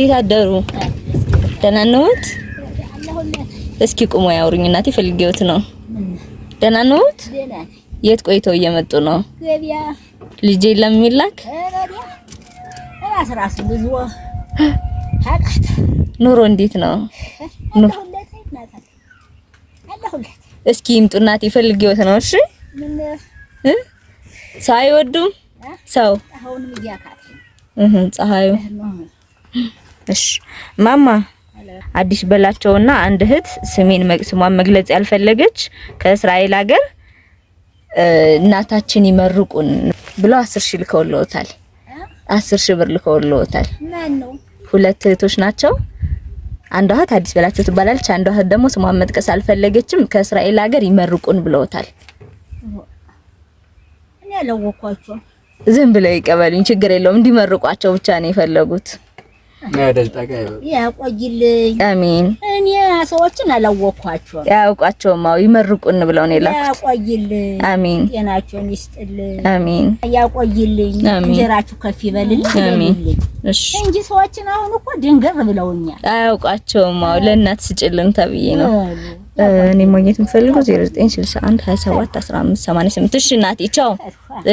እንዴት አደሩ? ደህና ነዎት? እስኪ ቁሞ ያውሩኝ እናቴ፣ ፈልጌዎት ነው። ደህና ነዎት? የት ቆይተው እየመጡ ነው? ልጄ ለሚላክ ኑሮ እንዴት ነው? እስኪ ይምጡ እናቴ፣ ፈልጌዎት ነው። እሺ ሳይወዱም ሰው ፀሐዩ። እሺ ማማ፣ አዲስ በላቸውና አንድ እህት ስሜን ስሟን መግለጽ ያልፈለገች ከእስራኤል ሀገር እናታችን ይመርቁን ብለው 10,000 ልከውልዎታል። 10,000 ብር ልከውልዎታል። ሁለት እህቶች ናቸው። አንዷ እህት አዲስ በላቸው ትባላለች። አንዷ እህት ደግሞ ስሟን መጥቀስ አልፈለገችም። ከእስራኤል ሀገር ይመርቁን ብለውታል። ዝም ብለው ይቀበሉኝ፣ ችግር የለውም። እንዲመርቋቸው ብቻ ነው የፈለጉት። ያቆይልኝ። አሚን። እኔ ሰዎችን አላወኳቸውም። ያውቋቸውም። አዎ፣ ይመርቁን ብለው ነው የላኩት። ያቆይልኝ። አሚን። ጤናቸውን ይስጥልኝ። አሚን። ያቆይልኝ። አሚን። እንጀራችሁ ከፍ ይበልልኝ። አሚን። ይበልልኝ። እሺ። እንጂ ሰዎችን አሁን እኮ ድንግር ብለውኛል። አያውቋቸውም። አዎ፣ ለእናት ስጭልን ተብዬ ነው። እኔ ማግኘት የምፈልገው 0961 27 15 88። እሺ እናቴ ቻው።